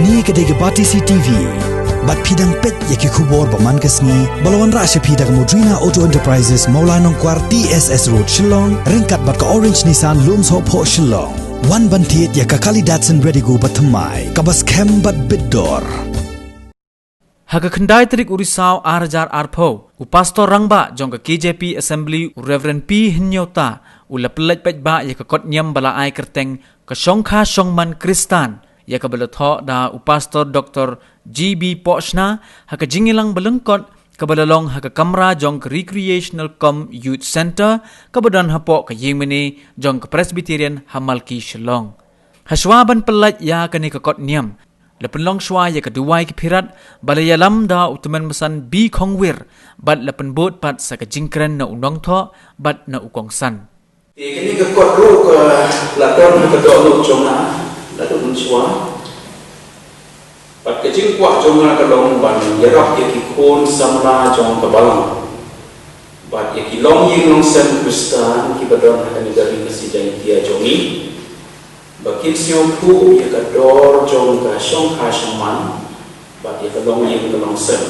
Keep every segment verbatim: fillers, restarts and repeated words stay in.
Kane ka dei ka Batesi T V. Bad phi dang peit ïa ki khubor ba man ka sngi ba la wanrah sha phi da ka Modrina Auto Enterprises, Mawlai Nongkwar, T S S Road, Shillong, ryngkat bad ka Orange Nissan, Lumsohphoh, Shillong. Wan ban thied ïa ka Kali Datsun Redigo ba thymmai, kaba skhem bad bit dor. Ha ka khyndai tarik u Risaw ar hajar arphew, u Pastor Rangbah jong ka K J P Assembly, u Reverend P Hynñiewta, u la pynlait paidbah ïa ka kot niam ba la ai kyrteng ka Shongkha Shongman Khristan, ïa kaba la thoh da u Pastor Doktor G B Pohshna, ha ka jingïalang ba lyngkot kaba la long ha ka kamra jong ka Recreational Cum Youth Center, kaba don hapoh ka ïingmane jong ka Presbyterian ha Malki, Shillong. Hashwa ban pynlait ïa kane ka kot niam, la pynlong shwa ïa ka duwai ka phirat ba la ïalam da u tymmen basan B Khongwir, bad la pynbud pat sa ka jingkren na u nongthoh bad na u kongsan. Te kane ka kot ruh ka la don ha ka dohnud jong nga naduh mynshuwa. Bad ka jingkwah jong nga ka long ban ïarap ïa ki khun samla jong ka balang, bad ïa ki longïing longsem Khristan kiba don ha kane ka ri Khasi Jaiñtia jong ngi, ba kin sngewthuh ïa ka dor jong ka shongkha shongman bad ïa ka longïing ka longsem,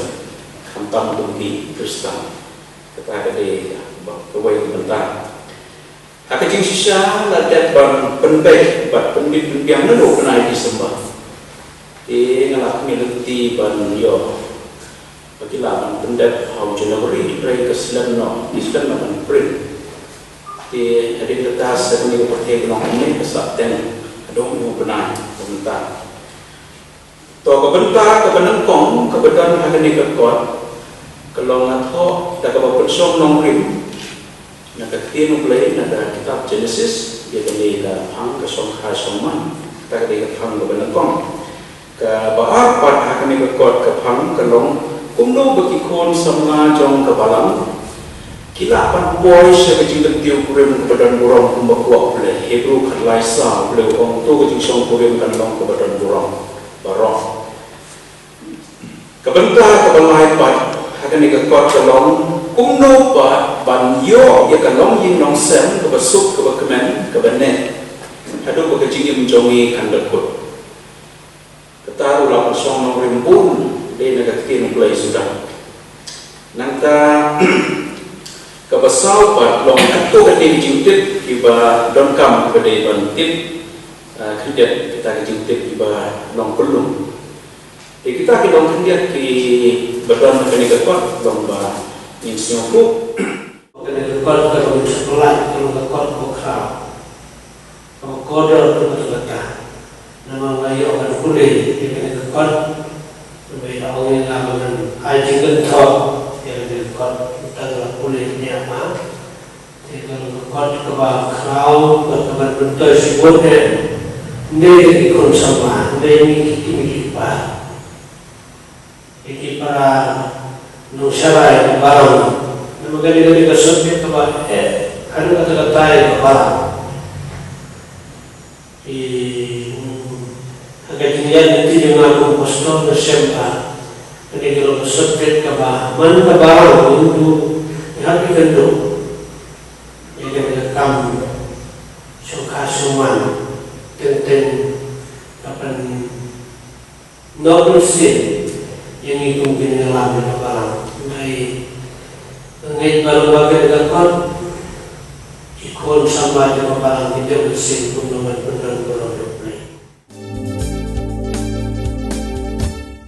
khamtam kum ki Khristan. Kata ka dei kawei ka bynta. Ha ka jingshisha la dep ban pynbeit bad pynbit pynbiang naduh u bnai December. Te nga la khmih lynti ban ïoh ba ki lah ban pyndep ha u January, hynrei ka slem noh, ki slem noh ban print. Te hadien kata sa kane ka pyrthei ka long kumne, ka sah teng haduh u bnai ka bynta. To, ka bynta kaba nyngkong kaba don ha kane ka kot ka long, nga thoh da kaba pynshong nongrim na ka ktien U Blei na ka kitab Genesis, ïa kane ka phang ka shongkha shongman. Kata ka dei ka phang kaba nyngkong. Kaba ar pat ha kane ka kot ka phang ka long, kumno ba ki khun samla jong ka balang ki lah ban poi sha ka jingkyntiew kurim kaba don burom kumba kwah U Blei. Hebru khatlai saw, U Blei u ong, to, ka jingshong kurim kan long kaba don burom baroh. Ka bynta kaba lai pat ha kane ka kot ka long, kumno pat ban ïoh ïa ka longïing longsem kaba suk kaba kmen kaba neh, haduh ba ka jingim jong ngi kan da kut. Kata ruh la pynshong nongrim bun dei na ka ktien U Blei suda. Nangta kaba saw pat long, katto katne ki jingtip kiba donkam kiba dei ban tip, ah, khyndiat kita ki jingtip kiba long kyllum. Te kita ki long khyndiat kiba don ha kane ka kot, long ba ngin sngewthuh. Kane ka kot ka long ka pynlait, ka long ka kot kaba khraw, kaba kordor, kaba tyngkhuh. Namar nga ïoh ban pule ïa kane ka kot, namar ïa ong ïa nga ba ngan ai jingkynthoh ïa kane ka kot, te nga la pule ïa ma. Te ka long ka kot kaba khraw, ka long kaba myntoi shibun, eh. Ngi ki khun samla, ngi ki kmie ki kpa, ngi ki para nongshakri ka balang. Namar kane ka dei ka subject kaba, eh, ka dei ka dei ka tai ka balang. Te, mm, ha ka jingïaid lynti jong nga kum pastor, nga shem ba kane ka long ka subject kaba man ka balang, ngi duh, ngi hap ïakynduh ïa kane ka kam shongkha shongman, teng teng ka pynnoh mynsiem ïa ngi kum ki nongïalam ïa ka balang. Hynrei nga ngeit ba lyngba kane ka kot ki khun samla jong ka balang kin ïoh mynsiem kumno ban pyndon burom.